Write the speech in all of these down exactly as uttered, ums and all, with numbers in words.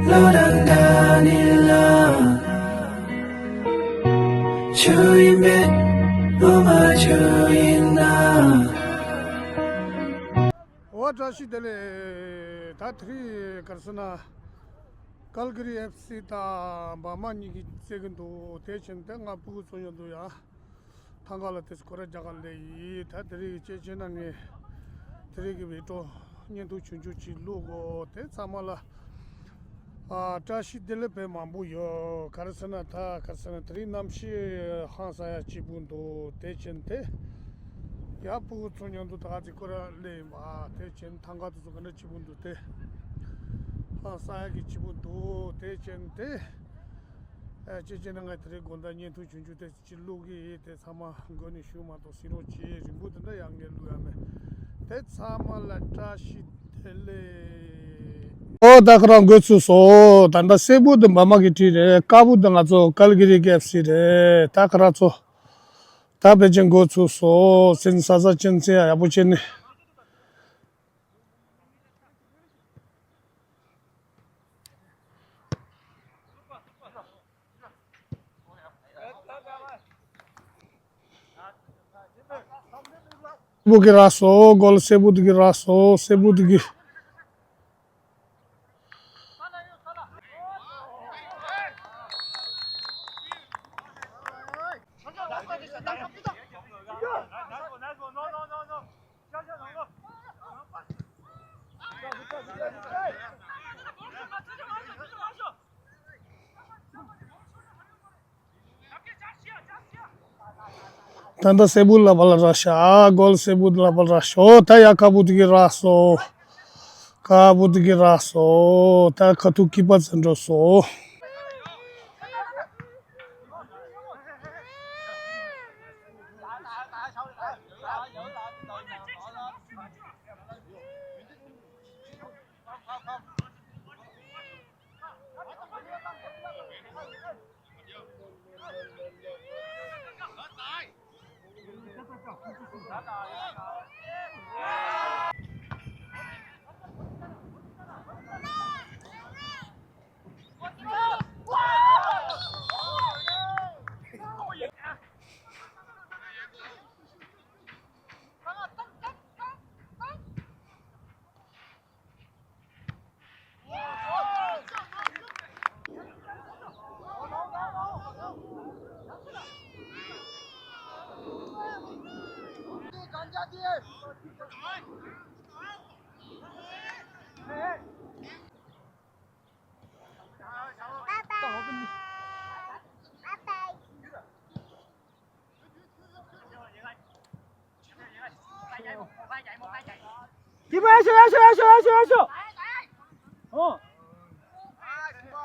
བློ་རང་འདྲ་ནི་ལ། ཆུ་ཡིན་མེད་བློ་མ་ཆུ་ཡིན་ན། འོ་བཀྲ་ཤིས་བདེ་ལེགས། ད་དེ་རིང་ག་རེ་ཟེར་ན། ཀལ་གི་རི་ཨེཕ་སི་དང་འབར་མ་གཉིས་ཀྱིས་རྩེད་ཀྱི་འདུག་དེ་བྱས་ནས་ང་ཕྲུ་གུ་ཚོ་མཉམ་དུ་ཡ། ཐང་ག་ལ་དེ་ཚོ་ཁོ་ར་རྒྱ་གར་སླེབས་ཡིན། ད་དེ་རིང་གི་དཔྱད་ཆེན་ན་ངས་དེ་རིང་གི་བི་ཌི་ཡོ་བརྙན་ཐུང་ཆུང་ཆུང་ཅིག་བླུག་གོ་དེ་ཚང་མ་ལ། ཨ། བཀྲ་ཤིས་བདེ་ལེགས་དཔེ་མང་པོ་ཡོད། ག་རེ་ཟེར་ན་ད་ག་རེ་ཟེར་ན་དེ་རིང་གནམ་གཤིས་ཧང་སང་ཡ་སྐྱིད་པོ་འདུག་དེ་བྱས་ནས་དེ་ཡ་ཕྲུ་གུ་ཚོ་མཉམ་དུ་ད་ག་ཚོད་ཁོ་ར་སླེབས་ཡིན་པ། དེ་བྱས་ནས་ཐང་ག་དེ་ཚོ་ག་འདྲ་སྐྱིད་པོ་འདུག་དེ་ཧང་སང་ཡ་གི་སྐྱིད་པོ་འདུག་དེ་བྱས་ནས་དེ། ཨ། དཔྱད་ཆེན་ན་ང་དེ་རིང་དགོང་དག་བརྙན་ཐུང་ཆུང་ཆུང་དེ་ཅིག་བླུག་གི་ཡིན། དེ་ཚང་མ་མགོ་ནས་གཞུག་མ་གཏོགས་གཟིགས་རོགས་གྱིས། རིང་པོ་དེ་འདྲ་ཡང་ངས་བླུག་ཡ་མེད། དེ་ཚང་མ་ལ་བཀྲ་ཤིས་བདེ་ལེགས། ཨོ་ད་ཁོ་རང་འགོ་ཚུགས་སོང་། ད་ལྟ་སེར་པོ་དེ་འབར་མ་གི་གྲས་རེད། དཀར་པོ་དེ་ང་ཚོ་ཀལ་གི་རི་གི་ཨེཕ་སི་རེད། ད་ཁོ་རང་ཚོ་ད་ཕལ་ཆེར་འགོ་ཚུགས་སོང་། སེམས་ས་ས་ཅན་ཚེ་ཡག་པོ་བྱས་ནས། སེར་པོ་གིས་རག་སོང་། གོལ་སེར་པོ་དེ་གིས་རག་སོང་། སེར་པོ་དེ་གིས། ད་ལྟ་སེར་པོ་ལ་བ་ལ་རག་ཤག་གོལ་སེར་པོ་ལ་བ་ལ་རག་ཤག་ད་ཡ་དཀར་པོ་དེ་གིས་རག་སོང་། དཀར་པོ་དེ་གིས་རག་སོང་། ད་ཁ་ཐུག་ཀི་པར་ཟིན་འགྲོ་སོང་།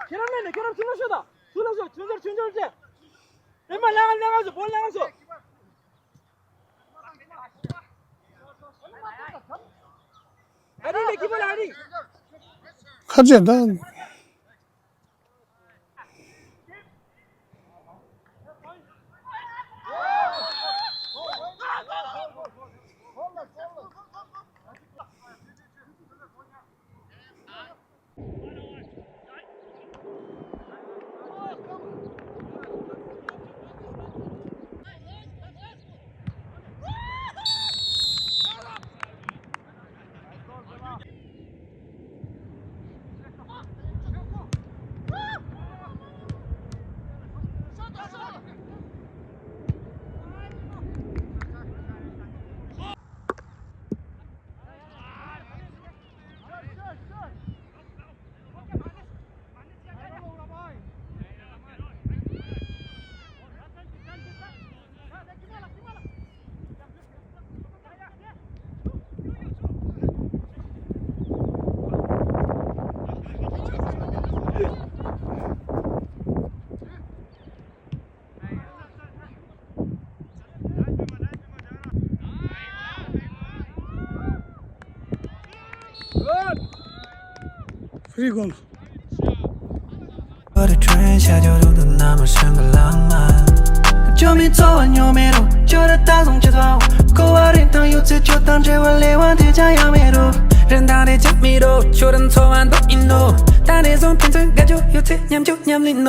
ཁྱེད་རང་མེད་ནས་ཁྱེད་རང་ཚུར་ལ་ཤོག་དང་། ཚུར་ལ་ཤོག་ཆུང་ཆུང་ཆུང་ཆུང་ལ་ཤོག་ཨེ་མ་ལང་ལང་ང་ཤོག་བོ་ལང་ཤོག་ཨ་རི་ལ་ཁྱེད་པ་ལ་ཨ་རི། ཁ་ཆེ་ད། Free goal. ད་ནས་བཟུང་ཕན་ཚུན་དགའ་སྐྱོ་ཡོད་ཚད་མཉམ་སྤྱོད་མཉམ་ལེན་ནོ།